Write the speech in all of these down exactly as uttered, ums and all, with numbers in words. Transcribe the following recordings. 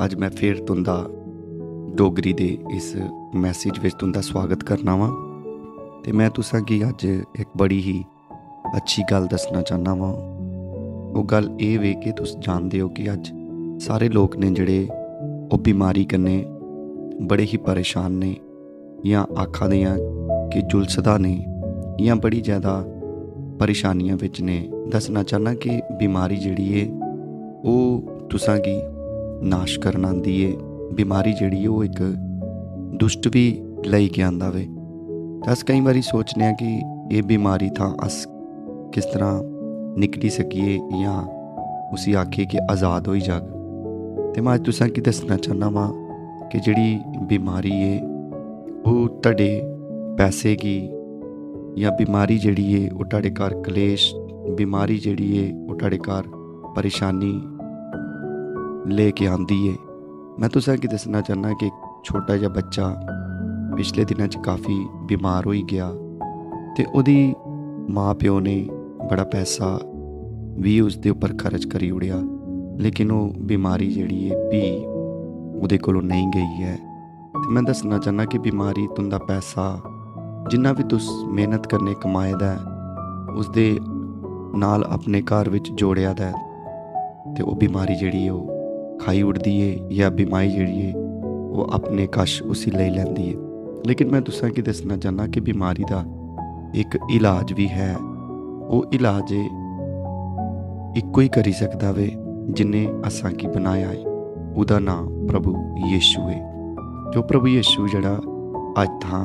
अज्ज मैं फिर तुंदा डोगरी दे इस मैसेज विच तुंदा स्वागत करना वां। ते मैं तुसां गी अज्ज इक बड़ी ही अच्छी गल्ल दस्सना चाह्न्ना वां। ओह् गल्ल एह् वे कि तुस जानदे ओ कि अज्ज सारे लोक ने जेह्ड़े ओह् बमारी कन्नै बड़े ही परेशान ने, जां आखा दे आं कि जुलसदा ने, जां बड़ी ज्यादा परेशानियां बिच ने। दस्सना चाह्न्ना कि बमारी जेह्ड़ी ऐ ओह् तुसां गी नाश करन आंदी ऐ। बमारी जेह्ड़ी ऐ ओह् इक दुष्ट बी लेई के आंदा वे। ते अस केईं बारी सोचने आं कि एह् बमारी थां अस किस तरह निकली सकिए, जां उसी आखिए कि आजाद होई जाग। ते मैं अज्ज तुसां गी दस्सना चाह्न्ना वां कि जेह्ड़ी बमारी ऐ ओह् तुहाडे पैसे गी, जां बमारी जेह्ड़ी ऐ ओह् तुहाडे घर कलेश, बमारी जेह्ड़ी ऐ ओह् तुहाडे घर परेशानी लेके आंदी ऐ। मैं तुसें गी दस्सना चाह्न्नां कि इक छोटा जेहा बच्चा पिछले दिनां च काफी बमार होई गेआ ते ओह्दी मां प्यो ने बड़ा पैसा बी उसदे उप्पर खर्च करी ओड़ेआ, लेकिन ओह् बमारी जेह्ड़ी ऐ फ्ही ओह्दे कोलों नेईं गेई ऐ। ते मैं दस्सना चाह्न्नां कि बमारी तुं'दा पैसा, जिन्ना बी तुस मेहनत कन्नै कमाए दा ऐ, उसदे नाल अपने घर बिच जोड़ेआ दा ऐ, ते ओह् बमारी जेह्ड़ी ऐ ओह् खाई ओड़दी ऐ, जां बमारी जेह्ड़ी ऐ ओह् अपने कश उसी लेई लैंदी ऐ। लेकिन मैं तुसें गी दस्सना चाह्न्नां कि बमारी दा इक इलाज बी है। ओह् इलाज ऐ इक्को ही करी सकदा वे जिन्ने असां गी बनाया ऐ। ओह्दा नां प्रभु यीशु ऐ। जो प्रभु यीशु जेह्ड़ा अज्ज थां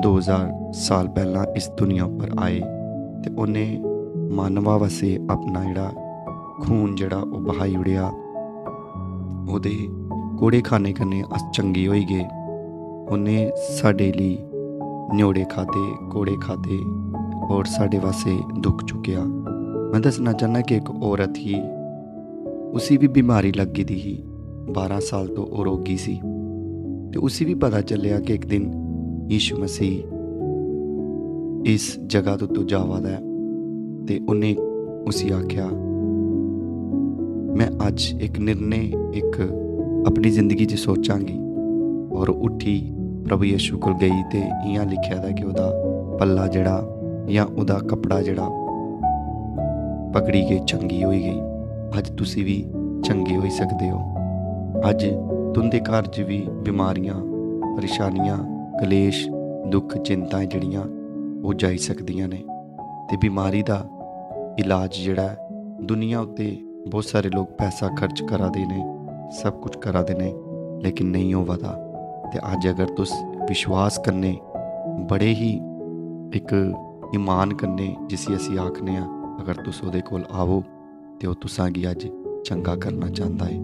दो हज़ार साल पैह्लां इस दुनिया उप्पर आए ते उन्ने मानवा वास्ते अपना जेह्ड़ा खून जेह्ड़ा ओह् बहाई ओड़ेआ। ओह्दे कोड़े खाने कन्नै अस चंगे होई गे। उन्ने साढ़े लेई न्योड़े खादे, कोड़े खादे और साढ़े वास्ते दुख चुकेआ। मैं दस्सना चाह्न्नां कि इक औरत ही, उसी भी बमारी लग्गी दी ही, बारां साल तो ओह् रोगी सी। ते उसी भी पता चलेआ कि इक दिन यीशु मसीह इस जगह तो, तो जावा दा ऐ। ते उन्ने उसी आखेआ, "मैं अज्ज इक निर्णय, इक अपनी जिंदगी च सोचांगी।" और उठी प्रभु यीशु कोल गई ते इ'यां लिखेआ दा कि ओह्दा पल्ला जेह्ड़ा जां ओह्दा कपड़ा जेह्ड़ा पकड़ी के चंगी होई गई। अज्ज तुसी भी चंगे होई सकदे ओ। अज्ज तुं'दे घर च भी बमारियां, परेशानियां, कलेश, दुख, चिंताएं जेह्ड़ियां ओह् जाई सकदियां ने। ते बमारी दा इलाज जेह्ड़ा ऐ, दुनिया उत्ते बहुत सारे लोग पैसा खर्च करा दे ने, सब कुछ करा दे ने, लेकिन नेईं होवा दा। ते अज्ज अगर तुस विश्वास कन्नै बड़े ही इक ईमान कन्नै, जिसी असी आखने आं, अगर तुस ओह्दे कोल आवो ते ओह् तुसां गी अज्ज चंगा करना चांह्दा ऐ।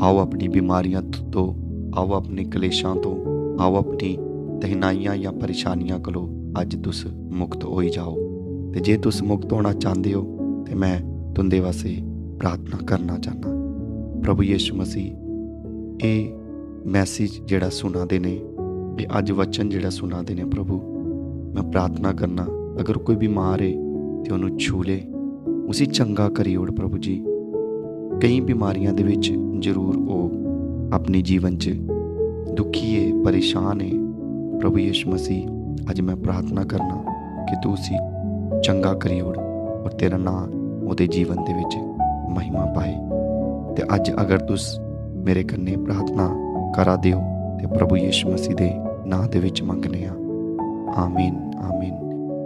आओ अपनी बमारियां तो, आओ अपने कलेशां तो, आओ अपनी तहनाइयां जां परेशानियां कोलो अज्ज तुस मुक्त होई जाओ। ते जे तुस मुक्त होना चांह्दे ओ ते मैं तुं'दे वास्ते प्रार्थना करना चाह्न्नां। प्रभु यीशु मसीह, एह् मैसेज जेह्ड़ा सुना दे ने, एह् अज्ज वचन जेह्ड़ा सुना दे ने प्रभु, मैं प्रार्थना करना, अगर कोई बीमार ऐ ते ओनू छू ले, उसी चंगा करी ओड़ प्रभु जी। केईं बीमारियां दे विच जरूर ओह् अपने जीवन च दुखी ऐ, परेशान ऐ। प्रभु यीशु मसीह, अज्ज मैं प्रार्थना करना कि तू उसी चंगा करी ओड़ और तेरा नां ओह्दे जीवन दे विच महिमा पाए। ते अज्ज अगर तुस मेरे कन्नै प्रार्थना करा दे ओ ते प्रभु यीशु मसीह दे नां दे विच मंगने आं। आमीन, आमीन।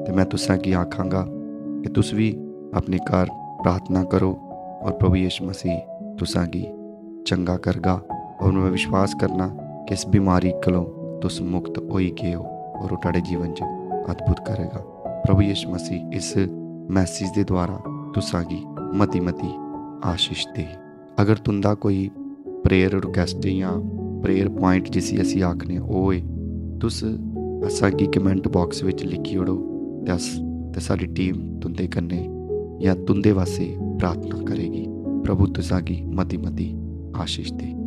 ते मैं तुसां गी आखांगा कि तुस भी अपने घर प्रार्थना करो और प्रभु यीशु मसीह तुसां गी चंगा करगा। और मैं विश्वास करना कि इस बीमारी कोलों तुस मुक्त होई गए हो और ओह् तुहाडे जीवन च अद्भुत करेगा। प्रभु यीशु मसीह इस मैसेज दे द्वारा तुसां गी मती मती आशीष दे। अगर तुंदा कोई प्रेयर रिक्वेस्ट जां प्रेयर पॉइंट जिसी असी आखने ओह् ऐ, तुस असां गी कमेंट बॉक्स विच लिखी ओड़ो ते अस ते साढ़ी टीम तुंदे कन्नै जां तुंदे वास्ते प्रार्थना करेगी। प्रभु तुसां गी मती मती आशीष दे।